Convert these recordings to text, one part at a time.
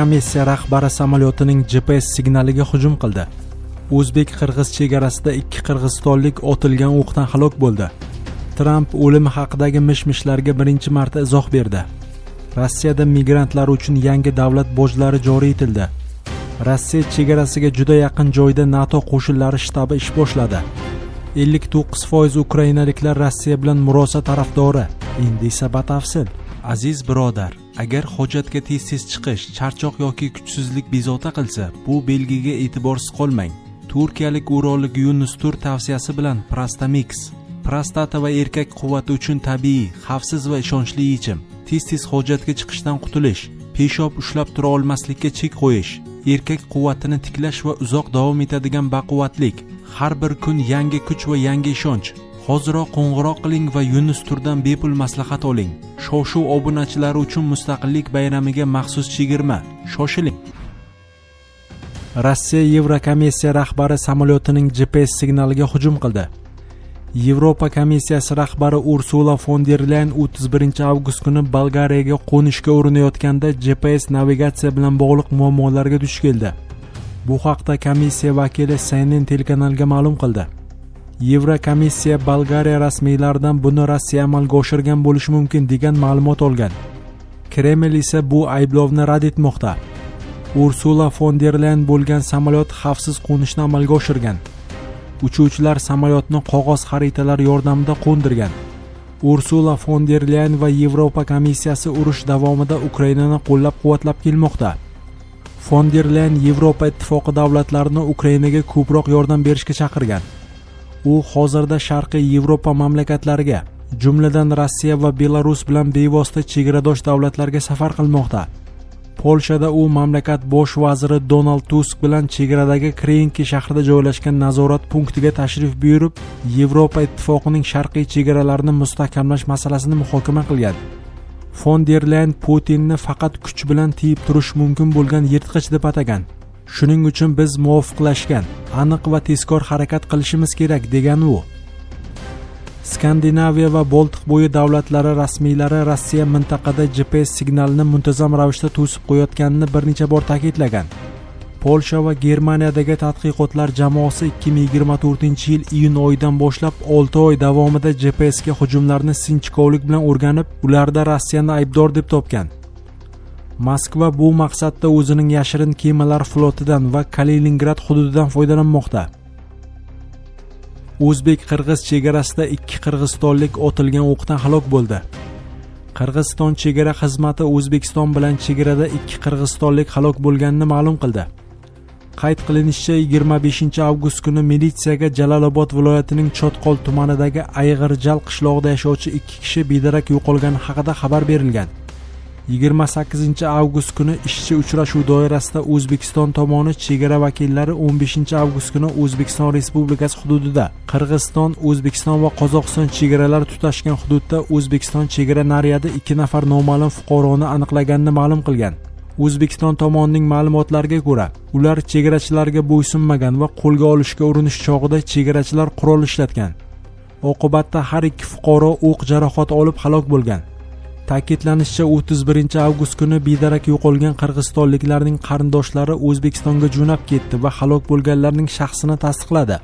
Komissiya rahbari samolyotining GPS signaliga hujum qildi. O'zbek-qirg'iz chegarasida ikki qirg'izistonlik otilgan o'qdan halok bo'ldi. Tramp o'limi haqidagi mish-mishlarga birinchi marta izoh berdi. Rossiyada migrantlar uchun yangi davlat bojlari joriy etildi. Rossiya chegarasiga juda yaqin joyda NATO qo'shinlari shtabi ish boshladi. 59% ukrainaliklar Rossiya bilan murosa tarafdori. Endi esa batafsil. Aziz birodar, agar hojatga tez-tez chiqish, charchoq yoki kuchsizlik bezovta qilsa, bu belgiga e'tiborsiz qolmang. Turkiyalik urolog Yunus Tur tavsiyasi bilan Prostamix prostata va erkak quvvati uchun tabiiy, xavfsiz va ishonchli yechim. Tez-tez hojatga chiqishdan qutulish, peshob ushlab tura olmaslikka chek qo'yish, erkak quvvatini tiklash va uzoq davom etadigan baquvvatlik. Har bir kun yangi kuch va yangi ishonch. Hoziroq qo'ng'iroq qiling va Yunus Turdan bepul maslahat oling. Shov-shuv obunachilari uchun Mustaqillik bayramiga maxsus chegirma. Shoshiling. Rossiya Yevrokomissiya rahbari samolyotining GPS signaliga hujum qildi. Yevropa komissiyasi rahbari Ursula fon der Leyen 31 avgust kuni Bolgariyaga qo'nishga urinayotganda GPS navigatsiya bilan bog'liq muammolarga duch keldi. Bu haqda komissiya vakili CNN telekanaliga ma'lum qildi. Yevrokomissiya Bolgariya rasmiylaridan buni Rossiya amalga oshirgan bo'lishi mumkin degan ma'lumot olgan. Kreml esa bu ayblovni rad etmoqda. Ursula fon der Leyen bo'lgan samolyot xavfsiz qo'nishni amalga oshirgan. Uchuvchilar samolyotni qog'oz xaritalar yordamida qo'ndirgan. Ursula fon der Leyen va Yevropa komissiyasi urush davomida Ukrainani qo'llab-quvvatlab kelmoqda. Fon der Leyen Yevropa Ittifoqi davlatlarini Ukrainaga ko'proq yordam berishga chaqirgan. U hozirda Sharqiy Yevropa mamlakatlariga, jumladan Rossiya va Belarus bilan bevosita chegaradosh davlatlarga safar qilmoqda. Polshada u mamlakat bosh vaziri Donald Tusk bilan chegaradagi Krenki shahrida joylashgan nazorat punktiga tashrif buyurib, Yevropa Ittifoqining sharqiy chegaralarini mustahkamlash masalasini muhokama qilgan. Fon der Leyen Putinni faqat kuch bilan tiyib turish mumkin bo'lgan yirtqich deb atagan. "Shuning uchun biz muvofiqlashgan, aniq va tezkor harakat qilishimiz kerak", degan u. Skandinaviya va Boltiq bo'yi davlatlari rasmiylari Rossiya mintaqada GPS signalini muntazam ravishda to'sib qo'yayotganini bir necha bor ta'kidlagan. Polsha va Germaniyadagi tadqiqotlar jamoasi 2024 yil iyun oyidan boshlab 6 oy davomida GPS ga hujumlarni sinchkovlik bilan o'rganib, ularda Rossiyani aybdor deb topgan. Moskva bu maqsadda o'zining yashirin kemalar flotidan va Kaliningrad hududidan foydalanmoqda. O'zbek-qirg'iz chegarasida ikki qirg'izistonlik otilgan o'qdan halok bo'ldi. Qirg'iziston chegara xizmati O'zbekiston bilan chegarada ikki qirg'izistonlik halok bo'lganini ma'lum qildi. Qayd qilinishicha, 25 avgust kuni militsiyaga Jalolobod viloyatining Chotqol tumanidagi Ayg'irjal qishlog'ida yashovchi ikki kishi bedarak yo'qolgani haqida xabar berilgan. 28 avgust kuni ishchi uchrashuv doirasida O'zbekiston tomoni chegara vakillari 15 avgust kuni O'zbekiston Respublikasi hududida Qirg'iziston, O'zbekiston va Qozog'iston chegaralari tutashgan hududda O'zbekiston chegara naryadi ikki nafar noma'lum fuqaroni aniqlaganini ma'lum qilgan. O'zbekiston tomonining ma'lumotlariga ko'ra, ular chegarachilarga bo'ysunmagan va qo'lga olishga urinish chog'ida chegarachilar qurol ishlatgan. Oqibatda har ikki fuqaro o'q jarohati olib halok bo'lgan. Ta'kidlanishicha, 31 avgust kuni bedarak yo'qolgan qirg'izistonliklarning qarindoshlari O'zbekistonga jo'nab ketdi va halok bo'lganlarning shaxsini tasdiqladi.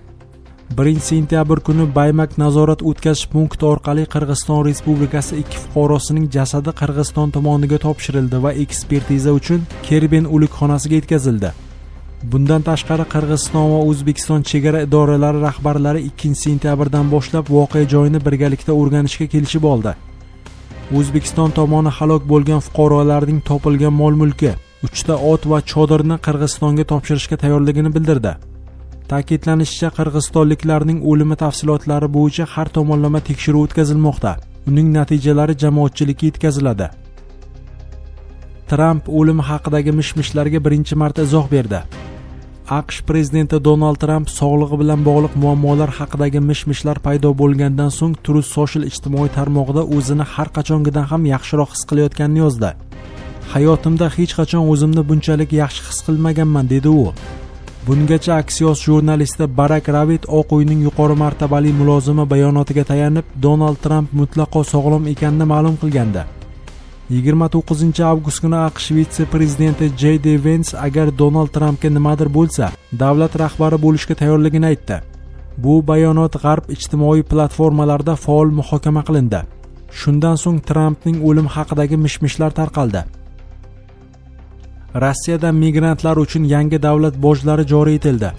1 sentyabr kuni Baymak nazorat o'tkazish punkti orqali Qirg'iziston Respublikasi ikki fuqarosining jasadi Qirg'iziston tomoniga topshirildi va ekspertiza uchun Kerben o'likxonasiga yetkazildi. Bundan tashqari, Qirg'iziston va O'zbekiston chegara idoralari rahbarlari 2 sentyabrdan boshlab voqea joyini birgalikda o'rganishga kelishib oldi. O'zbekiston tomoni halok bo'lgan fuqarolarning topilgan mol mulki, uchta ot va chodirni Qirg'izistonga topshirishga tayyorligini bildirdi. Ta'kidlanishicha, qirg'izistonliklarning o'limi tafsilotlari bo'yicha har tomonlama tekshiruv o'tkazilmoqda. Uning natijalari jamoatchilikka yetkaziladi. Tramp o'limi haqidagi mish-mishlarga birinchi marta izoh berdi. AQSh prezidenti Donald Tramp sog'lig'i bilan bog'liq muammolar haqidagi mish-mishlar paydo bo'lgandan so'ng Truth Social ijtimoiy tarmog'ida o'zini har qachongidan ham yaxshiroq his qilayotganini yozdi. "Hayotimda hech qachon o'zimni bunchalik yaxshi his qilmaganman", dedi u. Bungacha Axios jurnalisti Barak Ravid Oq uyning yuqori martabali mulozimi bayonotiga tayanib, Donald Tramp mutlaqo sog'lom ekanini ma'lum qilgandi. 29 avgust kuni AQSh vitse-prezidenti J D Vens agar Donald Trampga nimadir bo'lsa, davlat rahbari bo'lishga tayyorligini aytdi. Bu bayonot g'arb ijtimoiy platformalarida faol muhokama qilindi. Shundan so'ng Trampning o'limi haqidagi mish-mishlar tarqaldi. Rossiyada migrantlar uchun yangi davlat bojlari joriy etildi.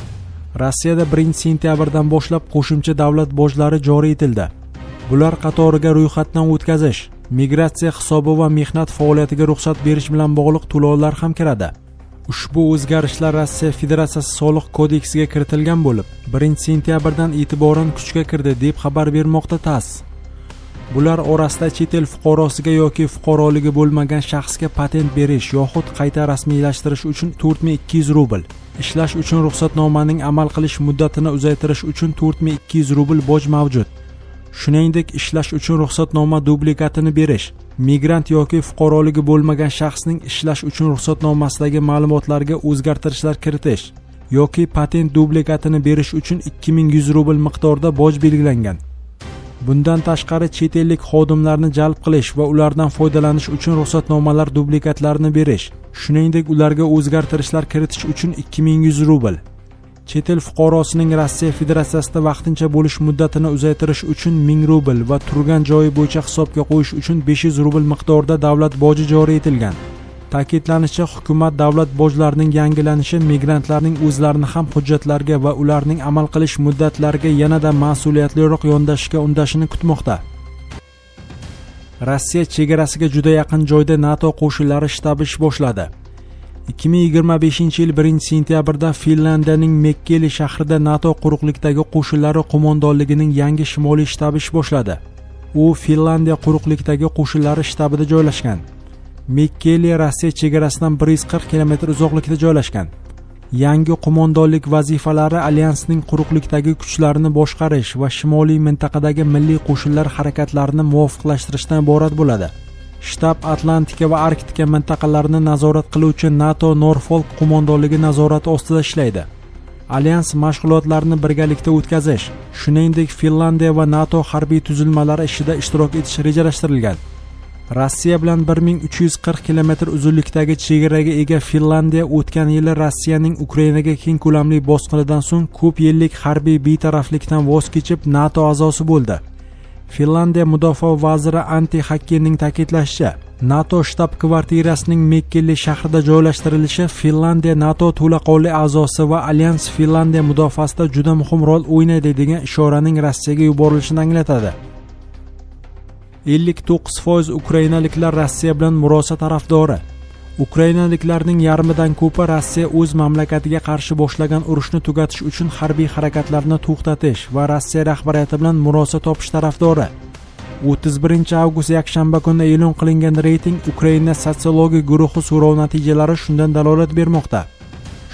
Rossiyada 1 sentyabrdan boshlab qo'shimcha davlat bojlari joriy etildi. Bular qatoriga ro'yxatdan o'tkazish, migratsiya hisobi va mehnat faoliyatiga ruxsat berish bilan bog'liq to'lovlar ham kiradi. Ushbu o'zgarishlar Rossiya Federatsiyasi soliq kodeksiga kiritilgan bo'lib, 1 sentyabrdan e'tiboran kuchga kirdi, deb xabar bermoqda TASS. Bular orasida chet el fuqarosiga yoki fuqaroligi bo'lmagan shaxsga patent berish yoxud qayta rasmiylashtirish uchun 4200 rubl, ishlash uchun ruxsatnomaning amal qilish muddatini uzaytirish uchun 4200 rubl boj mavjud. Shuningdek, ishlash uchun ruxsatnoma dublikatini berish, migrant yoki fuqaroligi bo'lmagan shaxsning ishlash uchun ruxsatnomasidagi ma'lumotlarga o'zgartirishlar kiritish yoki patent dublikatini berish uchun 2100 rubl miqdorida boj belgilangan. Bundan tashqari, chet ellik xodimlarni jalb qilish va ulardan foydalanish uchun ruxsatnomalar dublikatlarini berish, shuningdek, ularga o'zgartirishlar kiritish uchun 2100 rubl, chet el fuqarosining Rossiya Federatsiyasida vaqtincha bo'lish muddatini uzaytirish uchun 1000 rubl va turgan joyi bo'yicha hisobga qo'yish uchun 500 rubl miqdorida davlat boji joriy etilgan. Ta'kidlanishicha, hukumat davlat bojlarining yangilanishi migrantlarning o'zlarini ham hujjatlarga va ularning amal qilish muddatlariga yanada mas'uliyatliroq yondashishga undashini kutmoqda. Rossiya chegarasiga juda yaqin joyda NATO qo'shinlari shtabi ish boshladi. 2025 yil 1 sentyabrda Finlyandiyaning Mekkeli shahrida NATO quruqlikdagi qo'shinlari qo'mondonligining yangi shimoliy shtabi ish boshladi. U Finlyandiya quruqlikdagi qo'shinlari shtabida joylashgan. Mekkeli Rossiya chegarasidan 140 km uzoqlikda joylashgan. Yangi qo'mondonlik vazifalari alyansning quruqlikdagi kuchlarini boshqarish va shimoliy mintaqadagi milliy qo'shinlar harakatlarini muvofiqlashtirishdan iborat bo'ladi. Shtab Atlantika va Arktika mintaqalarini nazorat qiluvchi NATO Norfolk qo'mondonligi nazorati ostida ishlaydi. Alyans mashg'ulotlarini birgalikda o'tkazish, shuningdek, Finlyandiya va NATO harbiy tuzilmalari ishida ishtirok etish rejalashtirilgan. Rossiya bilan 1340 km uzunlikdagi chegaraga ega Finlyandiya o'tgan yili Rossiyaning Ukrainaga keng ko'lamli bosqinidan so'ng ko'p yillik harbiy betaraflikdan voz kechib, NATO a'zosi bo'ldi. Finlyandiya mudofaa vaziri Antti Hakkinning ta'kidlashicha, NATO shtab kvartirasining Mekkeli shahrida joylashtirilishi Finlyandiya NATO to'laqonli a'zosi va alyans Finlyandiya mudofaasida juda muhim rol o'ynaydi degan ishoraning Rossiyaga yuborilishini anglatadi. 59% ukrainaliklar Rossiya bilan murosa tarafdori. Ukrainaliklarning yarmidan ko'pi Rossiya o'z mamlakatiga qarshi boshlagan urushni tugatish uchun harbiy harakatlarni to'xtatish va Rossiya rahbariyati bilan murosa topish tarafdori. 31 avgust yakshanba kuni e'lon qilingan reyting Ukraina sotsiologik guruhi so'rov natijalari shundan dalolat bermoqda.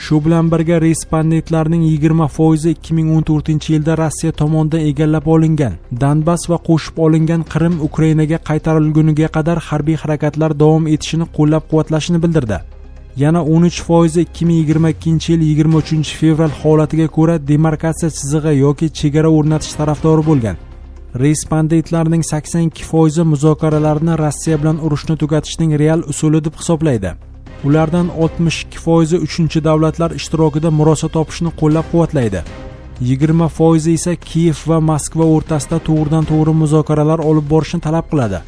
Shu bilan birga, respondentlarning 20% 2014 yilda Rossiya tomonidan egallab olingan Donbass va qo'shib olingan Qrim Ukrainaga qaytarilguniga qadar harbiy harakatlar davom etishini qo'llab-quvvatlashini bildirdi. Yana 13% 2022 yil 23 fevral holatiga ko'ra demarkatsiya chizig'i yoki chegara o'rnatish tarafdori bo'lgan. Respondentlarning 82% muzokaralarni Rossiya bilan urushni tugatishning real usuli deb hisoblaydi. Ulardan 62% uchinchi davlatlar ishtirokida murosa topishni qo'llab-quvvatlaydi. 20% esa Kiyev va Moskva o'rtasida to'g'ridan to'g'ri muzokaralar olib borishni talab qiladi.